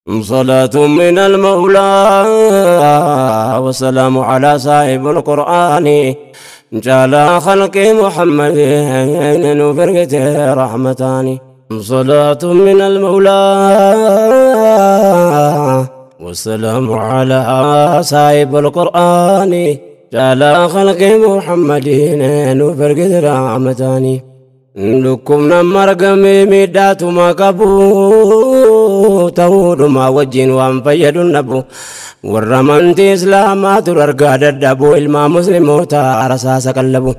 صلاة من المولى والسلام على صاحب القرآن جعل خلق محمد وفرقته رحمتان. صلاة من المولى والسلام على صاحب القرآن جعل خلق محمد وفرقته رحمتان. Dhukkubna margamee miidhaatuma qabu ta'uudhuma wajjin waan fayyadu nabu warra amantii islaamaa dur argaa dadhabu ilmaa musliimoota rasaasa qallabu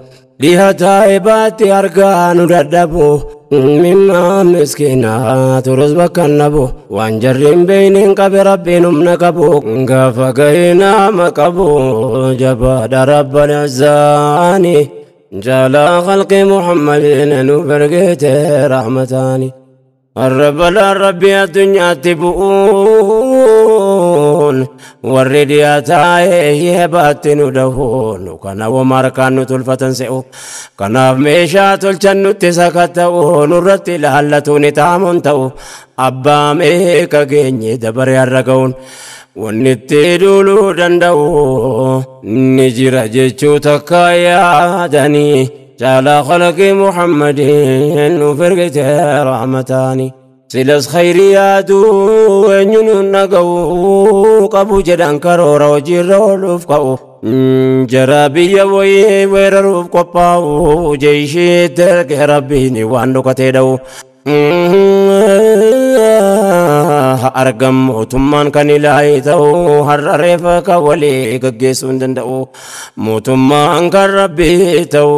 dhiha taa'ee baatti argaa nu dadhabu mimmaa miskiinaa turus bakka nabu waan jarri hin beeyniin qabe rabbiin humna qabu gaafa gahee nama qabu jabaadha rabbal izzaani جعل خلق محمد نفرقته رحمتاني. الرب لا ربي الدنيا تبؤون والرديات يباتن دهون وكان وماركان تلفة سئو كان ميشات الجنة سكتون الرت لهلتون تامون تو أبا ميكا جيني دبر يرقون wanni duuluu danda'u ni jira jechuu takka yaadanii caalaa khalqi Muhammadin nuuf ergite rahmataani. Silas khayrii yaaduu eenyuun hin dhaga'u qabu jedhan karoora hojiirra ooluuf ka'u. Jara biyya wayii weeraruuf qophaa'u jeeshiitti erge rabbiin waan dhokatee dha'u. Argam mootummaan kan ilaahi ta'u har'a reefa kan walii gaggeessuu hin danda'u mootummaan kan rabbii ta'u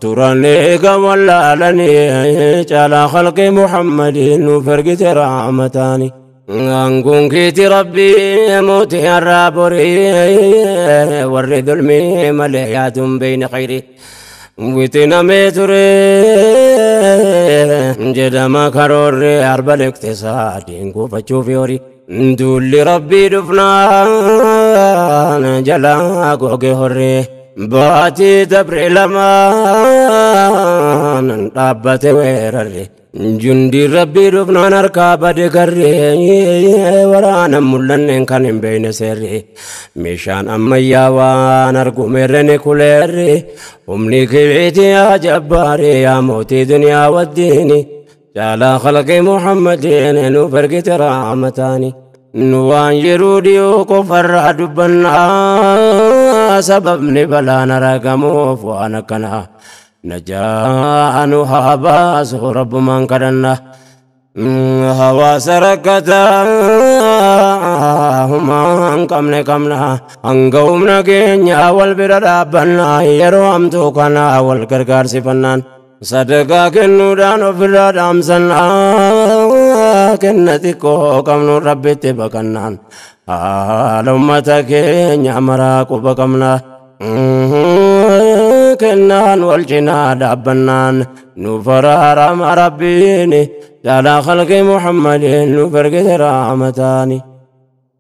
turan eega wallaalanii caalaa khalqi Muhammadiin nuuf ergite rahmataani. Aangoon keeti rabbii mootii har'aa borii warri dulmii malee yaaduun beeyne khayrii. Witinamee ture jedhama karoorri arba liqtisaadiin kuufachuuf horii. Duulli rabbii dhufnaan jalaa goge horree baatii dabre lamaan dhaabbate weerarre. Jundi rabbii dhufnaan harkaa bade garree waraana mul'anneen kan hin beekne seerri meeshaan ammayyaa waan argumerre ni kuleerri humni keeti yaa jabbaari yaa mootii duniyaa waddiini caalaa khalqi Muhammadiin nuuf ergite rahmataani. Nu waan yeroo dhiyoo qofarraa dubbannaa sababni balaan argamuuf waan akkanaa. نجاء هاباس رب من كرنا هوا سركتا هما كمنا كمنا أنقومنا كينيا والبرد ربنا يروم توكنا والكركار سفنان صدقا كنودان وفراد أمسنا كنتكو كمن ربي تبكنان آلومة كينيا مراكو بكمنا kennaan wal cinaa dhaabbannaan nuuf araarama rabbiin caalaa khalqi Muhammadiin nuuf ergite rahmataani.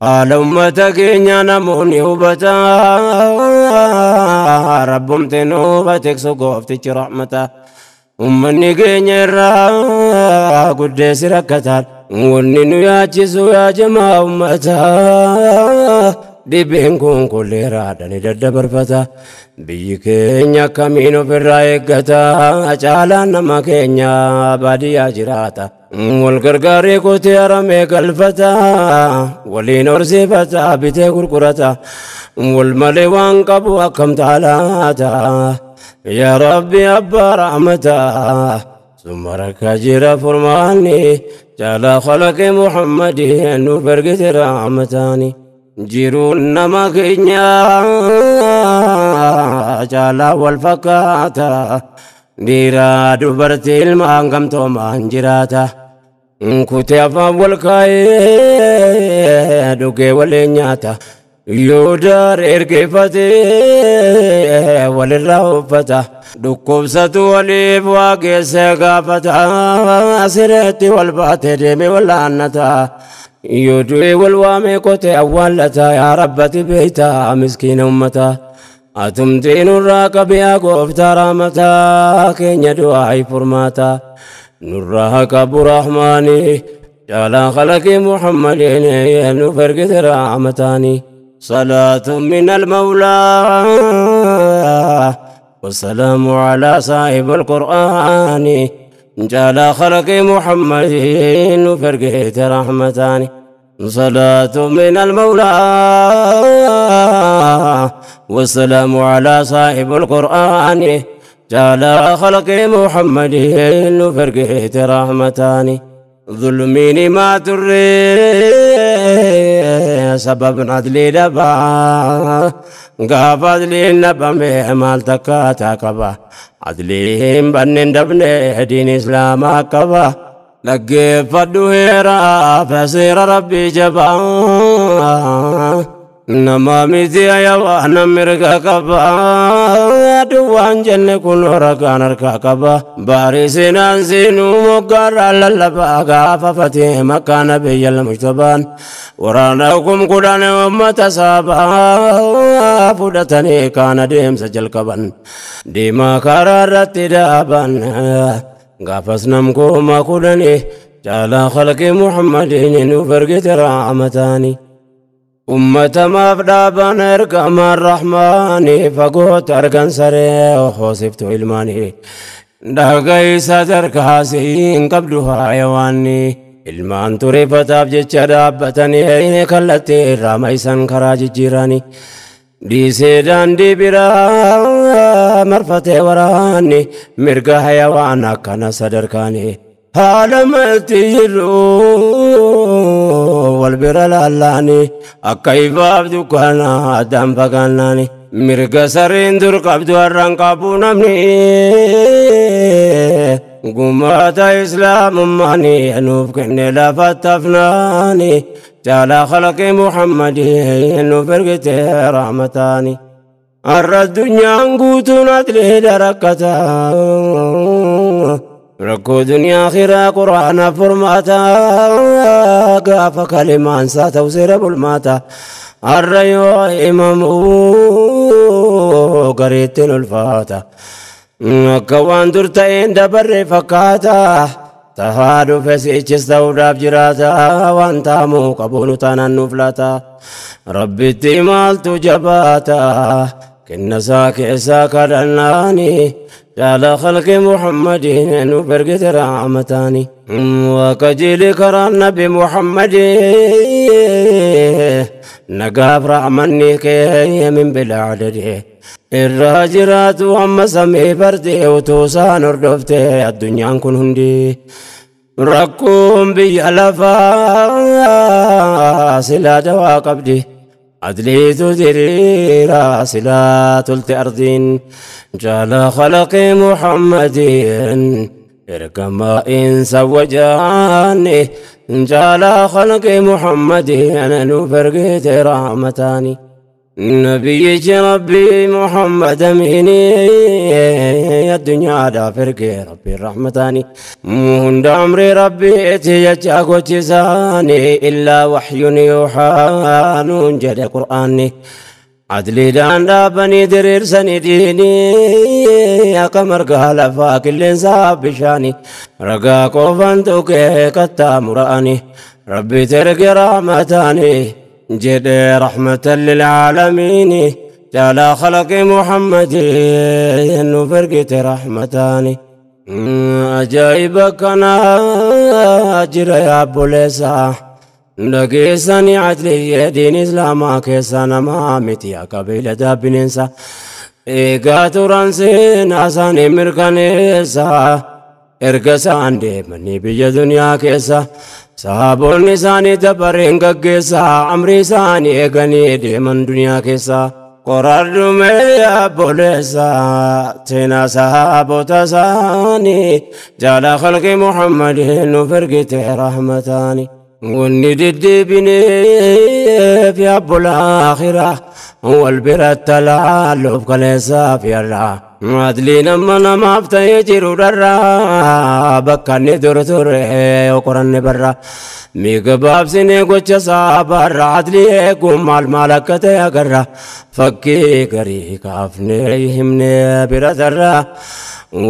Haala ummata keenya namoonni hubataa rabbumti nuuf tiksu gooftichi rahmata. Ummanni keenya irraa guddeessi rakkataan wanni nu yaachisu yaa jamaa ummataa. Dhibeen kun kolleeraadha ni daddabarfata. Biyyi keenya akkamiin ofirraa eeggata. Caalaan nama keenya baadiyyaa jiraata. Wal gargaaree qotee haramee galfata. Waliin horsiifata bitee gurgurata. Wal malee waan qabu akkam taalaata. Yaa Rabbi abbaa rahmataa. Summa rakkaa jira furmaanni caalaa khalaqi Muhammadiin nuuf ergite rahmataani. Jiruun nama keenya caalaa wal fakkaata. Dhiiraa dubartii ilmaan gamtoomaan jiraata. Kutee afaan wal kaa'ee dhugee waliin nyaata. Yoo daar ergeeffatee walirraa uffata. Dhukkubsatu waliif waa geessee gaafata. Sireetti wal baatee deemee wallaannata. Yoo du'e wal waamee qotee awwaallata. Yaa rabbati beeyta miskiina ummata. Atumtii nurraa qabiyaa gooftaa rahmataa keenya du'aa furmaata. Nurraa qabu rahmaanii. جعل خلق محمد نفرق رحمتاني صلاة من المولى والسلام على صاحب القرآن جعل خلق محمد نفرق رحمتاني صلاة من المولى والسلام على صاحب القرآن جعل خلق محمد نفرق رحمتاني ظلميني ما تري سبب عدلي دبا قاف عدلي نبا مال تكاتا كبا عدلي بنين دبني دين إسلام كبا لقي فدوهيرا فسير ربي جبا نما ميتي يا وانا مرقا كبا دوان جن كل ركان ركا كبا بارسين انسينو مقر للبا غافتي مكان بي المجتبان ورانا كم قدان امة سابا فدتني كان ديم سجل كبن ديما قرارت دابن غافس نمكو ما قدني جعل خلق محمد نفرقت رحمتاني أمة ما فدابان ارقم الرحمن فقوت أرقن سري وخوصفت علماني دهقي سدرك حاسين قبلها حيواني ilmaan tureeffataaf jecha dhaabbatanii kallattii irraa maisan karaa jijjiiranii dhiisee daandii biraa marfatee waraanni mirga hayawaan akkana sadarkaanii haala malti jiru wal bira laallaanii akka ifaaf dukkaana addaan fagaannaani mirga sareen dur qabdu har'aan qabu namni gumaata islaamummaanii nuuf kenne lafatti hafnaani jaalaa khalaqi muhammadii nuuf ergite rahmataani har'a addunyaan guutuun adlee darakkata rakkoo duniyaa akhiraa quraana furmaata gaafa kalimaan isaa ta'u seera bulmaata har'a yoo himamu gareettiin ulfaata akka waan dur ta'een dabarre fakkaata tahaa dhufe sichis ta'uudhaaf jiraata waan taamuu qabuunu taanaan nuuf laata rabbitti maaltu jabaata kennasaa keessaa kadhannaani جعل خلق محمد نفرقت رحمتاني وكجيل كرى النبي محمد نقاف رحمني كي من بلا عدد الراجرات وأما سمي بردي وتوسان ردفتي الدنيا كن هندي ركوم بي لفا سلا دوا قبدي عدلي تدري سلا تلت أرضين جعل خلق محمد إركما إنس وجاني جعل خلق محمد نفرقت رحمتاني نبي ربي محمد أميني الدنيا دا فرقي ربي رحمتاني مهند أمري ربي اتيجاك وتساني إلا وحي يوحى ننجد قرآني عدلي دان دابني درير سنديني يا قمر قال فاك اللي انساب بشاني رقا قوفان توكي كتام رأني ربي ترقي رحمتاني جد رحمة للعالمين جعل خلق محمد نفرقت رحمتاني أجايبك أنا أجر يا بوليسا لقيساني عدلي دين إسلاما كيسانا ما متي يا قبيلة دابننسا إيقاتوران سيناساني مركانيسا إرقسان ديمني بيا دنيا كيسا صحابون isaanii dabareen gaggeessaa amri isaanii eeganii deeman duniyaa keessa qoradhume obboleessa seenaa sahaabota isaanii jaala khalqi muhammadin nuuf ergite rahmataani wanni deddeebineef yaabbola akhiraa wal biratti laalluuf kaleessaaf yarraa adliin amma namaaf ta'ee jiru dharraa bakka inni dur ture yoo qoranne barra migabaabsinee gocha saabarra adlii eeguun maal maal akka ta'e agarra fakkii garii kaafnee himnee bira tarra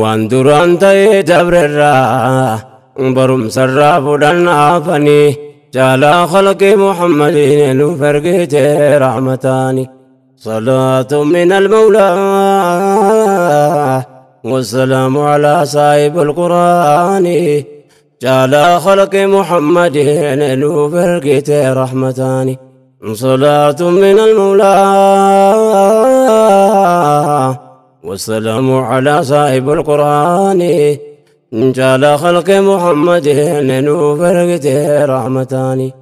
waan duraan ta'ee dabrerra. Barumsarraa fudhannaafanii jaalaa khalqii Muhammadiin nuuf ergite rahmataani. صلاة من المولى والسلام على صاحب القرآن جعل خلق محمد نوف رحمتان. صلاة من المولى والسلام على صاحب القرآن جعل خلق محمد نوف رحمتان.